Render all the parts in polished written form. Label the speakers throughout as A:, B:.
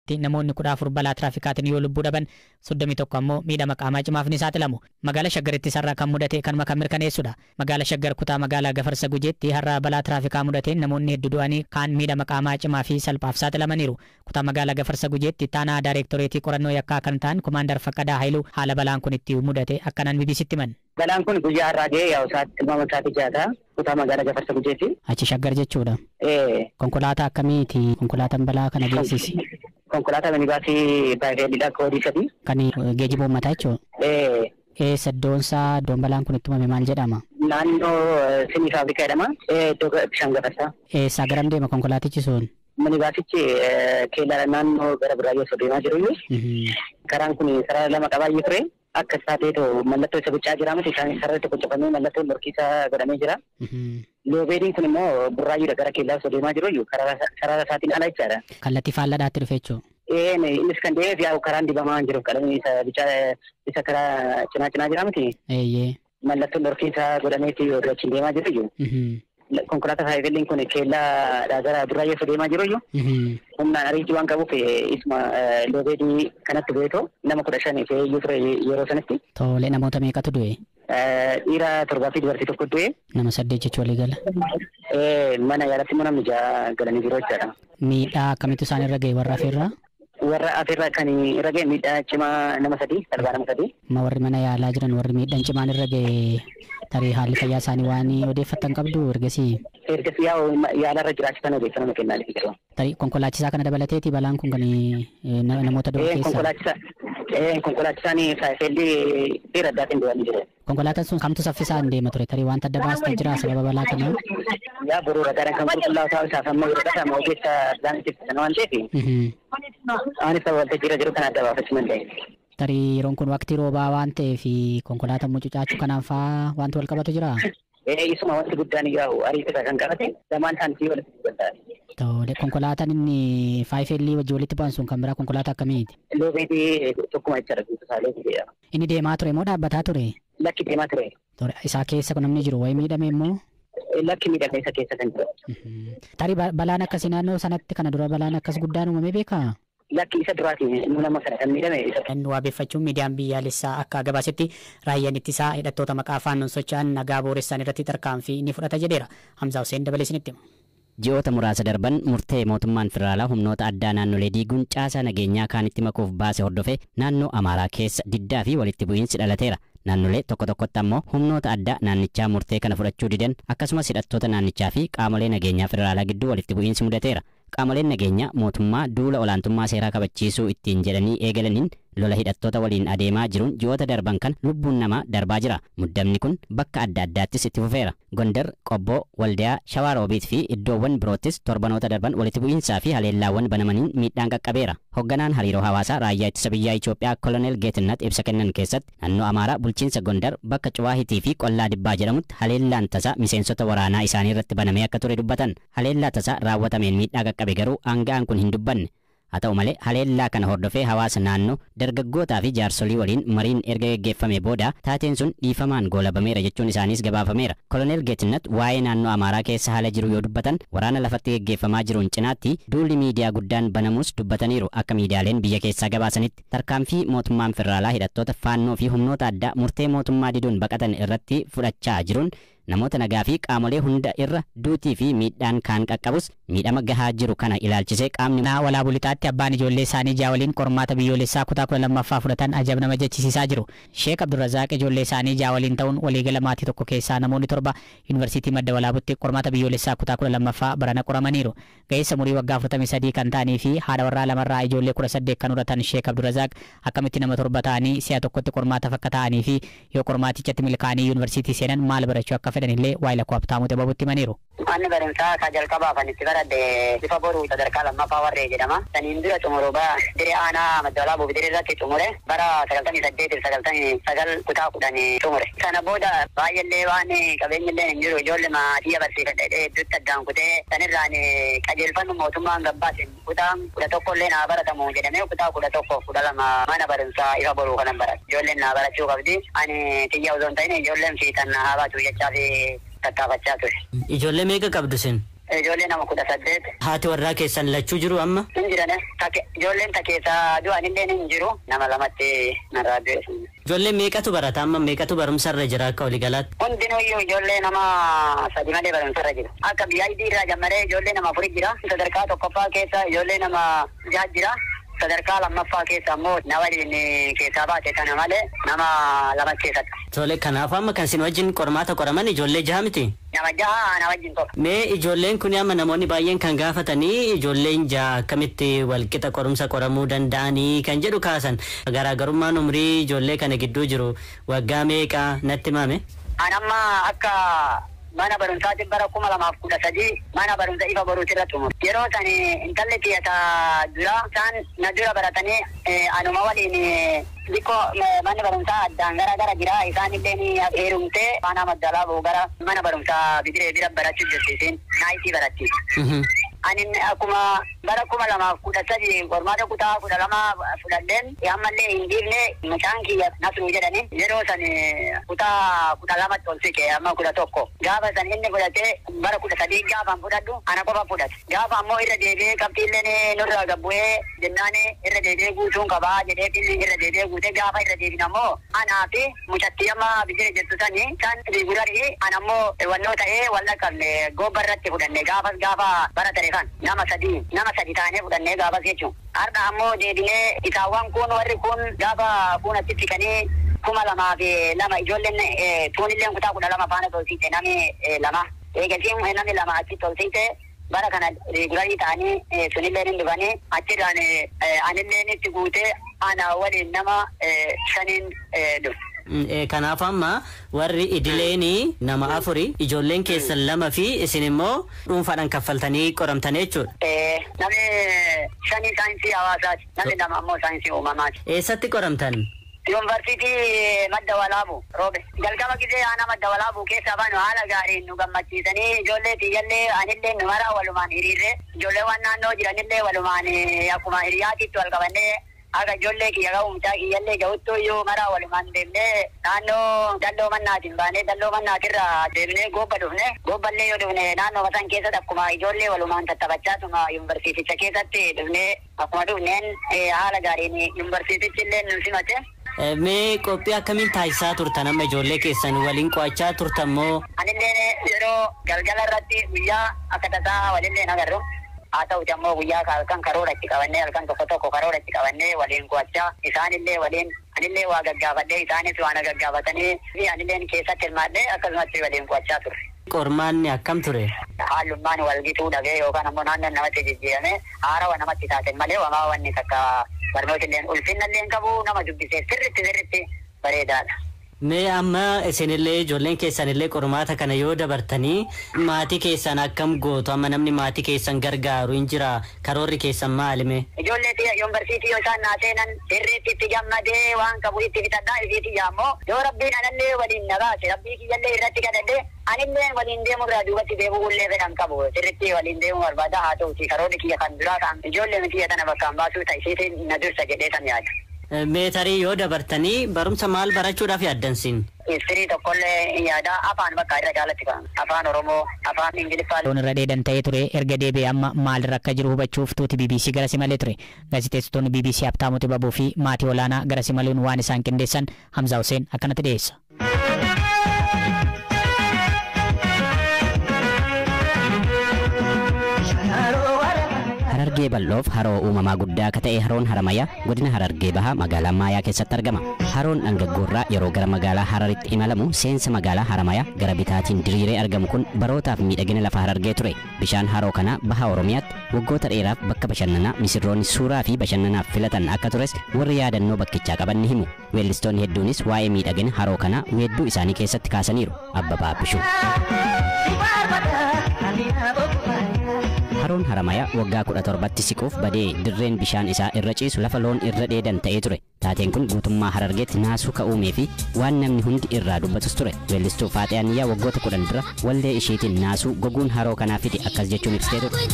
A: guyyaatti namoonni 14 balaa tiraafikaatiin yoo lubbuu dhaban, 31 ammoo miidhama qaamaa cimaaf ni saaxilamu. Magaalaa Shaggarittis har'a kan mudate kanuma kan mirkaneessudha. Magaalaa Shaggar kutaa magaalaa Gafarsa Gujeetti har'a balaa tiraafikaa mudateen namoonni hedduu du'anii kaan miidhama qaamaa cimaa fi salphaaf saaxilamaniiru. Kutaa magaalaa Gafarsa Gujeetti taanaa daayirektoreetii qorannoo yakkaa kan ta'an Komaandar Faqqadaa Haayiluu haala balaan kun itti mudate akkanaan BBCtti himan.
B: Balaan kun guyyaa har'aa ga'ee yaa'u sa'aatii tilmaama sa'aatii 6 kutaa magaalaa Gafarsa Gujeetti.
A: Achi Shaggar jechuudha. Konkolaataa akkamiiti? Konkolaataan balaa kana geessise?
B: Konkolaataa minibaasii baay'eedha koodii 3.
A: Kan geejjiba uummataa jechuudha. Eessa iddoon isaa, iddoon balaan kun itti uumame maal jedhama?
B: Naannoo Sinii Faabrikaa jedhama. Iddoo bishaan Gafarsaa.
A: Eessaa garam deema konkolaatichi sun?
B: Minibaasichi keellaa naannoo gara Buraayyuu osoo deemaa jiru. Karaan kun sarara lama qabaayyee ture. Akka isaa ta'eetoo mallattoo isa bicaa jira miti isaan sarara tokko cufamee mallattoo morkiisaa godhamee jira. Loobeediin kun immoo Buraayyuudha gara keellaa osoo deemaa jiru sarara isaatiin ala jechaadha.
A: Kallattii faalladhaatti dhufe jechuudha.
B: Innis kan deemeef yaa'u karaan dibamaa hin jiru qalamni isa bicaa isa karaa cinaa cinaa jira miti. Mallattoon morkiisaa godhameeti odoo achiin deemaa jiru. Konkolaataa saayikiliin kun keellaadhaa gara Buraayyuu osoo deemaa jiru humnaan ariitii waan qabuuf isuma loobeedii kanatti bu'eetoo nama 15 fe'ee iyyuu ture yeroo sanatti.
A: Tole, namoota meeqatu du'e?
B: Dhiira 7 fi dubartii 1 du'e.
A: Nama 8 jechuun walii gala.
B: Mana yaalatti immoo namni 6 galanii jiru jechaadha.
A: Miidhaa akkamitti isaan irra ga'e warra afeerraa?
B: Warra afeerraa kan irra ga'e miidhaa cimaa nama 3, salphaa nama 3.
A: Ma warri mana yaalaa jiran warri miidhaan cimaan irra ga'e tarii haalli fayyaa isaanii waan odeeffatan qabdu ergasii?
B: Ergasii yaa'u yaalarra jiraachisan odeeffannoo kennaa jiru.
A: Tarii konkolaachisaa kana dabalateeti balaan kun kan namoota du'an keessaa?
B: Konkolaachisaan saayikilii dhiira addaatiin du'anii jiru.
A: Konkolaataan sun kamtu saffisaan deema ture? Tarii wanta adda baastee jira sababa balaa kanaa?
B: Yaa boruu ragaadhaan kan qulqullaa'u ta'uu isaaf amma yeroo dhaqamu ogeessa pilaanitti ibsan waan ta'eef. Anis waltajjii irra jiru kana adda baafachuu danda'e.
A: Tarii yeroon kun waqtii roobaa waan ta'eef konkolaataan mucucaachuu kanaan fa'aa wanti wal qabatu jiraa?
B: Isuma wanti guddaan yaa'u ariifata kan qabate lamaan isaanii walitti dhugan.
A: Tole, konkolaataan inni 5L wajjin walitti bu'an sun kan biraa konkolaataa akkamiiti?
B: Loobeetii tokkuma jechaadha guutuu isaa loobeetiidha.
A: Inni deemaa ture moo dhaabbataa ture?
B: Lakki deemaa ture.
A: Tole, isaa keessa kun namni jiru wayii miidhame immoo?
B: Lakki miidhame isa keessa kan jiru.
A: Tarii balaan akkasii naannoo sanatti kana dura balaan akkas guddaan uumamee beekaa?
B: Lakki isa duraatiin nu nama kana kan miidhame isa.
A: Wabeeffachuun miidiyaan biyyaalessaa akka gabaasetti raayyaan ittisaa hidhattoota maqaa faannoon socho'an nagaa booressan irratti tarkaanfii ni fudhata jedheera. Hamzaa Hussein dabalee isinitti hima.
C: Ji'oota muraasa darban murtee mootummaan federaalaa humnoota addaa naannolee diiguun caasaa nageenyaa kaanitti makuuf baase hordofee naannoo Amaaraa keessa diddaa fi walitti bu'iinsi dhalateera. Naannolee tokko tokkotti ammoo humnoota addaa naannichaa murtee kana fudhachuu didan akkasumas hidhattoota naannichaa fi qaamolee nageenyaa federaalaa gidduu walitti bu'iinsi mudateera. Qaamoleen nageenyaa mootummaa duula olaantummaa seeraa kabachiisuu ittiin jedhanii eegalaniin lola hidhattoota waliin adeemaa jiruun ji'oota darban kan lubbuun namaa darbaa jira. Muddamni kun bakka adda addaattis itti fufeera. Gondar, Qobboo, Waldiyaa, Shawaa Roobiit fi iddoowwan biroottis torbanoota darban walitti bu'iinsaa fi haleellaawwan banamaniin miidhaan qaqqabeera. Hoogganaan hariiroo hawaasaa raayyaa ittisa biyyaa Itoophiyaa Koloneel Geetinnat ibsa kennan keessatti naannoo Amaaraa bulchiinsa Gondar bakka Cuwaahitii fi Qollaa Dibbaa jedhamutti haleellaan tasaa miseensota waraanaa isaanii irratti banamee akka ture dubbatan. Haleellaa tasaa raawwatameen miidhaa qaqqabe garuu aanga'aan kun hin dubbanne. Haa ta'u malee haleellaa kana hordofee hawaasa naannoo dargaggootaa fi jaarsolii waliin mariin erga geggeeffame booda taateen sun dhiifamaan goolabameera jechuun isaaniis gabaafameera. Koloneel Geetinnat waa'ee naannoo Amaaraa keessa haala jiru yoo dubbatan waraana lafatti geggeeffamaa jiruun cinaatti duulli miidiyaa guddaan banamuus dubbataniiru. Akka miidiyaaleen biyya keessaa gabaasanitti tarkaanfii mootummaan federaalaa hidhattoota faannoo fi humnoota addaa murtee mootummaa diduun baqatan irratti fudhachaa jiruun namoota nagaa fi qaamolee hunda irra duutii fi miidhaan kaan qaqqabus miidhama gahaa jiru kana ilaalchisee qaamni
A: Walaabuu Lixaatti abbaan ijoollee isaanii 6 waliin qormaata biyyoolessaa kutaa 12ffaa fudhatan ajab nama jechisiisaa jiru. Sheek Abdurrazaaq ijoollee isaanii 6 waliin ta'uun waliigala maatii tokko keessaa namoonni 7 yuunivarsiitii Madda Walaabutti qormaata biyyoolessaa kutaa 12ffaa barana qoramaniiru. Ga'eessa umurii waggaa 43 kan ta'anii fi haadha warraa lamarraa ijoollee 18 kan horatan Sheek Abdurrazaaq akkamitti nama 7 ta'anii si'a tokkotti qormaataaf akka ta'anii fi yoo qormaatichatti milkaa'anii yuunivarsiitii seenan maal barachuu akka fedhan illee waa'ee lakkoo Habtaamuu Xibabuutti himaniiru.
B: Manni barumsaa isaa jalqabaaf kan itti baradhe bifa boruu sadarkaa lammaffaa warree jedhama. Saniin dura xumuru bara diree aanaa Madda Walaabuu fi diree irratti xumure bara 98 99 kutaa 10 xumure. Sana booda baay'eellee waan qabeenyillee hin jiru ijoollee maatii abarsiifadha jedhee hedduutti addaan kutee sanirraan qajeelfannu mootummaan gabbaasin kutaan 11 illee naa baratamu jedhamee kutaa 11 12 mana barumsaa ifa boruu kanan baradhe. Ijoolleen naa barachuu qabdi. Ani xiyya osoo hin ta'in ijoolleen fiixan naa haa baatu jechaa fi tattaafachaa ture.
D: Ijoollee meeqa qabdu isin?
B: Ijoollee nama 18.
D: Haati warraa keessan lachuu jiru amma?
B: Hin jirane. Ijoolleen takeessa du'anillee hin jiru. Nama lamatti narraa du'e.
D: Ijoollee meeqatu barata amma meeqatu barumsarra jira akka waliigalaatti?
B: Hundinuyyuu ijoollee nama 3 malee barumsarra jiru. Akka BID irraa jammaree ijoollee nama 4 jira. Sadarkaa tokkoffaa keessa ijoollee nama 6 jira. Sadarkaa lammaffaa keessa immoo na waliin keessaa baate kana malee nama 2 keessatti.
D: Tole kanaaf amma kan isin wajjin qormaata qoraman ijoollee 6 miti?
B: Nama 6 na wajjin qofa.
D: Mee ijoolleen kun amma namoonni baay'een kan gaafatanii ijoolleen 6 akkamitti walqixa qorumsa qoramuu danda'anii kan jedhu kaasan. Garaagarummaan umrii ijoollee kana gidduu jiru waggaa meeqa natti himame?
B: An amma akka mana barumsaatiin bara 2013 mana barumsa ifa boruuti irratti xumure. Yeroo sani intalli kiyya dura isaan na dura baratanii anuma waliin xiqqoo manni barumsaa addaan gara gara jira. Isaan illee heerumtee faana magaalaa boo gara mana barumsaa bidiree bira barachuu jirti isiin naayitii baratti. Ani akkuma bara 2013 qormaata kutaa 12 fudhadheen ammallee hin dhiifne mucaan kiyya Nasruu jedhani yeroo san kutaa 12 ol siqe amma 11 gaafa san inni fudhatee bara 13 gaafa fudhadhu ana qofa fudhate gaafa ammoo irra deebi'ee qabxiillee nurraa gabbu'ee jennaan irra deebi'ee guutuun qabaa jedhee irra deebi'ee guutee gaafa irra deebin ammoo anaa fi mucattii amma bijire jettu sani san rigurarii ana ammoo wannoo ta'ee wal dhaqqabne gobba irratti fudhanne gaafas gaafa bara ta'e kan nama sadi taanee fudhannee gaafas jechuun. Har'a ammoo deebinee isaawwan kun warri kun gaafa kun achitti siqanii 2002 ijoolleen tuunilleen kutaa 12 faana tolsiite namni 2. Eegasiin namni 2 achi tolsiite bara kana rigurarii ta'anii sunillee hin dhufanii achirraan anilleen itti guutee ana waliin nama 5 dhufe.
D: Kanaaf amma warri idileeni nama 4 ijoolleen keessan 2 fi isin immoo dhuunfaadhaan kaffaltanii qoramtanii jechuudha.
B: Namni 5 saayinsii hawaasaati. Namni 2 ammoo saayinsii uumamaati.
D: Eessatti qoramtan?
B: Yuunivarsiitii Madda Walaabuu Roobe. Jalqaba gisee aanaa Madda Walaabuu keessa baanu haala gaariin nu gammachiisanii ijoollee tiyyallee anillee nu maraa walumaan hiriirree ijoolleewwan naannoo jiranillee walumaan akkuma hiriyaatiitti wal qabannee akka ijoollee kiyya ga'u mucaa kiyyallee ga'uttu iyyuu maraa walumaan deemnee naannoo dalloo mannaatiin baanee dalloo mannaatirraa deemnee gobba dhufne gobballee yoo dhufne naannoo san keessatti akkuma ijoollee walumaan tattafachaatuma yuunivarsiiticha keessatti dhufnee akkuma dhufneen haala gaariin yuunivarsiitichi illee nu simate.
D: Mee qophii akkamiin taasisaa turtan amma ijoollee keessan waliin qo'achaa turtan moo?
B: Anillee yeroo galgala irratti guyyaa akka tasaa walillee agarru. Haa ta'uti ammoo guyyaa halkan karoora itti qabannee halkan tokko tokko karoora itti qabannee waliin qo'achaa isaanillee waliin anillee waa gaggaafadhee isaanis waan gaggaafatanii fi anilleen keessatti hirmaadhee akkasumatti waliin qo'achaa turre.
D: Qormaanni akkam ture?
B: Haalummaan walgituu dhabee yookaan ammoo naannoon namatti jijjiirame haarawa namatti taate malee wamaa wanni takka barnootilleen ulfinnallee hin qabu nama dubbisee sirritti sirritti bareedaadha.
D: Mee amma isinillee ijoolleen keessanillee qormaata kana yoo dabartanii maatii keessan akkam gootu amma namni maatii keessan gargaaru hin jira karoorri keessan maali mee?
B: Ijoollee tiyya yuunivarsiitii yoo isaan naa seenan sirriitti itti gammadee waan qabu itti fixadhaa isiitii ammoo yoo rabbiin anallee waliin na baase rabbii kiyyallee irratti kadhadhee anillee waliin deemuu irraa duubatti deebi'uullee fedhan qabu sirriitti waliin deemuu barbaada haa ta'uti karoorri kiyya kan duraa kan ijoollee tiyya tana bakkaan baasuu ta'e isiitiin na dursa jedhee san yaada.
D: Meetarii yoo dabartanii barumsa maal barachuudhaaf yaaddansiin?
B: Istirii tokkollee yaada afaan bakka irra jaalatti kan afaan Oromoo afaan Ingiliffaa.
A: Loon irra dheedan ta'ee ture erga deebi'ee amma maalirra akka jiru hubachuuf tuuti BBC gara simalee ture. Gaazexeessitoonni BBC Habtaamuu Xibabuu fi maatii olaanaa gara simaluun waan isaan qindeessan Hamzaa Hussein akkanatti dhiyeessa.
C: Harargee bal'oof haroo uumamaa guddaa akka ta'e haroon Haramayaa godina Harargee Bahaa magaalaa Maayaa keessatti argama. Haroon dhangaggoorraa yeroo gara magaalaa Hararitti imalamu seensa magaalaa Haramayaa gara bitaatiin diriiree argamu kun barootaaf miidhagina lafa Harargee ture. Bishaan haroo kanaa Baha Oromiyaatti waggoota dheeraaf bakka bashannanaa misirroonni suuraa fi bashannanaaf filatan akka tures warri yaadannoo bakkichaa qaban ni himu. Weellistoonni hedduunis waa'ee miidhagina haroo kanaa weedduu isaanii keessatti kaasaniiru. Abbabaa Bishuu. Haroon Haramayaa waggaa 17tti siquuf badee dirreen bishaan isaa irra ciisu lafa loon irra dheedan ta'ee ture. Taateen kun guutummaa Harargeetti naasuu ka'uumee fi waan namni hundi irraa dubbatus ture. Weellistuu Faaxee Aniyyaa waggoota 10 dura wallee isheetiin naasuu goguun haroo kanaa fide akkas jechuun ibsitee turte.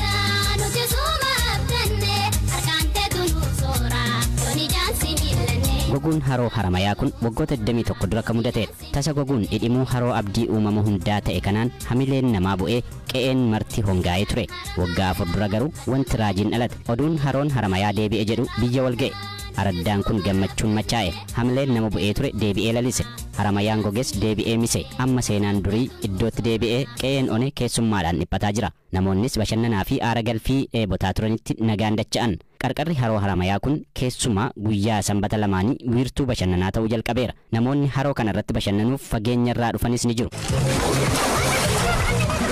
C: Goguun haroo Haramayaa kun waggoota 21 dura kan mudateedha. Tasa goguun dhidhimuu haroo abdii uumama hundaa ta'e kanaan hamileen namaa bu'ee qe'een marti hongaa'ee ture. Waggaa 4 dura garuu wanti raajiin dhalate. Oduun haroon Haramayaa deebi'e jedhu biyya wal ga'e. Araddaan kun gammachuun machaa'e. Hamileen nama bu'ee ture deebi'ee lalise. Haramayaan goges deebi'ee mise. Amma seenaan durii iddootti deebi'ee qe'een one keessummaadhaan dhiphataa jira. Namoonnis bashannanaa fi aara galfii dheebotaa turanitti nagaan dacha'an. Qarqarri haroo Haramayaa kun keessumaa guyyaa sanbata lamaanii wiirtuu bashannanaa ta'uu jalqabeera. Namoonni haroo kanarratti bashannanuuf fageenya irraa dhufanis ni jiru.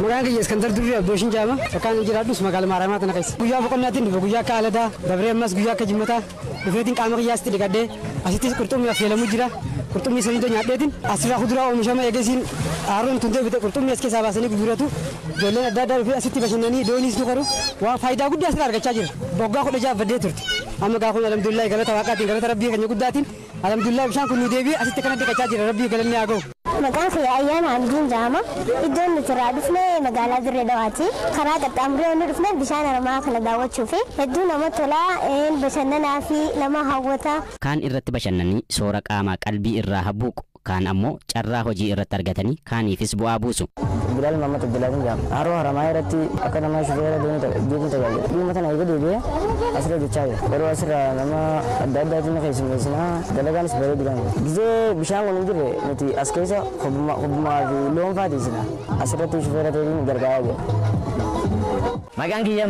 E: Maqaan kiyya Iskandar Durrii Abdooshin jedhama. Bakka ani jiraadhus magaalaa Maaramaa tana keessa. Guyyaa boqonnaatiin dhufe, guyyaa akka aladaa dabree ammas guyyaa akka jimmataa dhufeetiin qaama kiyyaa asitti dhiqadhee asittis qurxummii affeelamuu jira. Qurxummii saniitoo nyaadheetiin asirraa kuduraa oomishama eegesiin haroon tun deebite qurxummii as keessaa baasanii gurguratu. Ijoolleen adda addaa dhufee asitti bashannanii dooniis nu qaru. Waan faayidaa guddaa asirraa argachaa jira. Waggaa 16 baddee turte. Amma gaa kun alhamdulillah galata waaqaatiin galata rabbii keenya guddaatiin alhamdulillah bishaan kun nu deebi'ee asitti kana dhiqachaa jira. Rabbii galanni haa ga'u.
F: Maqaan kiyya Ayyaana Hamdiin jedhama. Iddoon nuti irraa dhufne magaalaa Dirree Dawaati. Karaa qaxxaamuree wanni dhufne bishaan Haramayaa kana daawwachuu fi hedduu nama tolaa, bashannanaa fi nama hawwata.
C: Kaan irratti bashannanii soora qaamaa qalbii irraa habbuuqu. Kaan ammoo carraa hojii irratti argatanii kaaniifis bu'aa buusu.
G: Bilaal Mahammad Abdullaahi jedhama. Haroo Haramayaa irratti akka nama shufeera deemuu tajaajila. Dhimma tana eega deebi'ee asirra hojjechaa jira. Yeroo asirra nama adda addaatiin keessummeessinaa dalagaanis bareeduudhaan. Gizee bishaan kun hin jirre nuti as keessa hobbumaa fi loon fa'aa teessina. Asirratti shufeera ta'een gargaaraa jira.
H: Maqaan kiyya